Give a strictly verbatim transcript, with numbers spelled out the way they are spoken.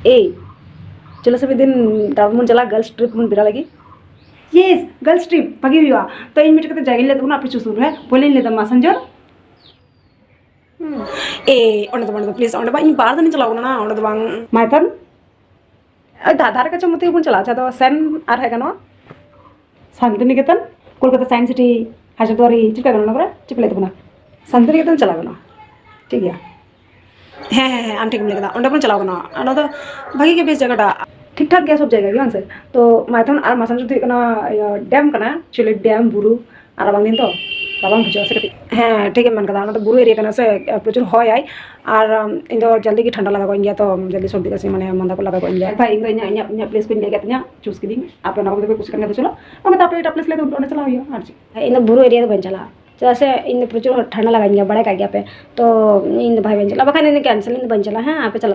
ᱮᱭ, ᱪᱚᱞᱚ ᱥᱮ ᱢᱤᱫ ᱫᱤᱱ ᱫᱟᱬᱟᱱ ᱵᱚᱱ ᱪᱟᱞᱟᱜᱼᱟ, ᱜᱟᱨᱞᱥ ᱴᱨᱤᱯ ᱵᱚᱱ ᱵᱮᱱᱟᱣ ᱞᱟᱹᱜᱤᱫ᱾ ᱭᱮᱥ, ᱜᱟᱨᱞᱥ ᱴᱨᱤᱯ ᱵᱷᱟᱜᱮ ᱦᱩᱭᱩᱜᱼᱟ᱾ ᱛᱚ ᱤᱧ ᱢᱤᱫᱴᱮᱡ ᱠᱟᱛᱮ ᱡᱟᱭᱜᱟᱧ ᱞᱟᱹᱭ ᱛᱟᱵᱚᱱᱟ, ᱟᱯᱮ ᱪᱩᱡᱽ ᱛᱟᱵᱚᱱ ᱯᱮ, ᱦᱮᱸ? ᱯᱳᱭᱞᱳᱧ ᱞᱟᱹᱭᱫᱟ ᱢᱟᱥᱟᱱᱡᱳᱨ᱾ ᱮ, ᱚᱸᱰᱮ ᱫᱚ ᱵᱟᱝ, ᱚᱸᱰᱮ ᱫᱚ ᱯᱞᱤᱡ, ᱚᱸᱰᱮ ᱵᱟᱝ, ᱤᱧ ᱵᱟᱨ ᱫᱤᱱᱤᱧ ᱪᱟᱞᱟᱣ ᱠᱟᱱᱟ ᱚᱸᱰᱮ ᱫᱚ ᱵᱟᱝ᱾ ᱢᱟᱭᱛᱷᱚᱱ? ᱳᱭ ᱫᱟ-, ᱫᱷᱟᱨᱮ ᱠᱟᱪᱷᱮ ᱢᱚᱛᱚ ᱜᱮᱵᱚᱱ ᱪᱟᱞᱟᱜᱼᱟ, ᱡᱟᱦᱟᱸ ᱫᱚ ᱥᱮᱱ ᱟᱨ ᱦᱮᱡ ᱜᱟᱱᱚᱜᱼᱟ᱾ ᱥᱟᱱᱛᱤᱱᱤᱠᱮᱛᱚᱱ, ᱠᱳᱞᱠᱟᱛᱟ ᱥᱟᱭᱮᱱᱥ ᱥᱤᱴᱤ, ᱦᱟᱡᱟᱨᱫᱩᱣᱟᱨᱤ, ᱪᱮᱫ ᱞᱮᱠᱟ ᱜᱟᱱᱚᱜᱼᱟ ᱚᱱᱟ ᱠᱚᱨᱮ? ᱪᱮᱫ ᱯᱮ ᱞᱟᱹᱭ ᱛᱟᱵᱚᱱᱟ? ᱥᱟᱱᱛᱤᱱᱤᱠᱮᱛᱚᱱ ᱪᱟᱞᱟᱣ ᱜᱟᱱᱚᱜᱼᱟ᱾ ᱴᱷᱤᱠ ᱜᱮᱭᱟ᱾ ᱦᱮᱸ, ᱦᱮᱸ, ᱦᱮᱸ, ᱟᱢ ᱴᱷᱤᱠ ᱮᱢ ᱞᱟᱹᱭ ᱠᱮᱫᱟ, ᱚᱸᱰᱮ ᱵᱚᱱ ᱪᱟᱞᱟᱣ ᱜᱟᱱᱚᱜᱼᱟ᱾ ᱚᱸᱰᱮ ᱫᱚ ᱵᱷᱟᱜᱤ ᱜᱮ ᱵᱮᱥ ᱡᱟᱭᱜᱟᱴᱟ᱾ ᱴᱷᱤᱠ ᱴᱷᱟᱠ ᱜᱮᱭᱟ ᱥᱚᱵ ᱡᱟᱭᱜᱟ ᱜᱮ, ᱵᱟᱝ ᱥᱮ? ᱛᱚ ᱢᱟᱭᱛᱷᱚᱱ ᱟᱨ ᱢᱟᱥᱟᱱᱡᱳᱨ ᱫᱚ ᱦᱩᱭᱩᱜ ᱠᱟᱱᱟ, ᱤᱭᱟᱹ, ᱰᱮᱢ ᱠᱟᱱᱟ, actually ᱰᱮᱢ, ᱵᱩᱨᱩ, ᱟᱨ ᱨᱟᱵᱟᱝ ᱫᱤᱱ ᱛᱚ ᱨᱟᱵᱟᱝ ᱵᱩᱡᱷᱟᱹᱜᱼᱟ ᱥᱮ ᱠᱟᱹᱴᱤᱡ᱾ ᱦᱮᱸ, ᱴᱷᱤᱠ ᱮᱢ ᱢᱮᱱ ᱠᱟᱫᱟ, ᱚᱱᱟ ᱫᱚ ᱵᱩᱨᱩ ᱮᱨᱤᱭᱟ ᱠᱟᱱᱟ ᱥᱮ, ᱯᱨᱚᱪᱩᱨ ᱦᱚᱭᱟᱭ᱾ ᱟᱨ ᱤᱧ ᱫᱚ ᱡᱚᱞᱫᱤ ᱜᱮ ᱴᱷᱟᱱᱰᱟ ᱞᱟᱜᱟᱣ ᱜᱚᱫ ᱤᱧ ᱜᱮᱭᱟ, ᱛᱚ ᱡᱚᱞᱫᱤ ᱥᱚᱨᱫᱤ ᱠᱟᱥᱤ ᱢᱟᱱᱮ ᱢᱟᱸᱫᱟ ᱠᱚ ᱞᱟᱜᱟᱣ ᱜᱚᱫ ᱤᱧ ᱜᱮᱭᱟ᱾ ᱵᱷᱟᱭ, ᱤᱧ ᱫᱚ ᱤᱧᱟᱹᱜ, ᱤᱧᱟᱹᱜ, ᱤᱧᱟᱹᱜ ᱯᱞᱮᱥ ᱠᱚᱧ ᱞᱟᱹᱭ ᱠᱮᱫ ᱛᱤᱧᱟ, ᱪᱩᱡᱽ ᱠᱤᱫᱤᱧ᱾ ᱟᱯᱮ ᱚᱱᱟ ᱠᱚ ᱡᱩᱫᱤ ᱯᱮ ᱠᱩᱥᱤᱜ ᱠᱟᱱ ᱠᱷᱟᱱ ᱫᱚ ᱪᱚᱞᱚ, ᱵᱟᱝ ᱠᱷᱟᱱ ᱟᱯᱮ ᱮᱴᱟᱜ ᱯᱞᱮᱥ ᱞᱟᱹᱭ ᱛᱟᱵᱚᱱ ᱯᱮ, ᱚᱸᱰᱮ ᱪᱟᱞᱟᱣ ᱦᱩᱭᱩᱜᱼᱟ, ᱟᱨ ᱪᱮᱫ᱾ ᱤᱧ ᱫᱚ ᱵᱩᱨᱩ ᱮᱨᱤᱭᱟ ᱫᱚ ᱵᱟᱹᱧ ᱪᱟᱞᱟᱜᱼᱟ, ᱪᱮᱫᱟᱜ ᱥᱮ ᱤᱧ ᱫᱚ ᱯᱨᱚᱪᱩᱨ ᱴᱷᱟᱱᱰᱟ ᱞᱟᱜᱟᱧ ᱜᱮᱭᱟ, ᱵᱟᱲᱟᱭ ᱠᱟᱜ ᱜᱮᱭᱟ ᱯᱮ᱾ ᱛᱚ ᱤᱧ ᱫᱚ ᱵᱷᱟᱭ ᱵᱟᱹᱧ ᱪᱟᱞᱟᱜᱼᱟ, ᱵᱟᱠᱷᱟᱱ ᱤᱧ ᱫᱚ ᱠᱮᱱᱥᱮᱞ, ᱤᱧ ᱫᱚ ᱵᱟᱹᱧ ᱪᱟᱞᱟᱜᱼᱟ᱾ ᱦᱮᱸ, ᱟᱯᱮ ᱪᱟᱞᱟᱜ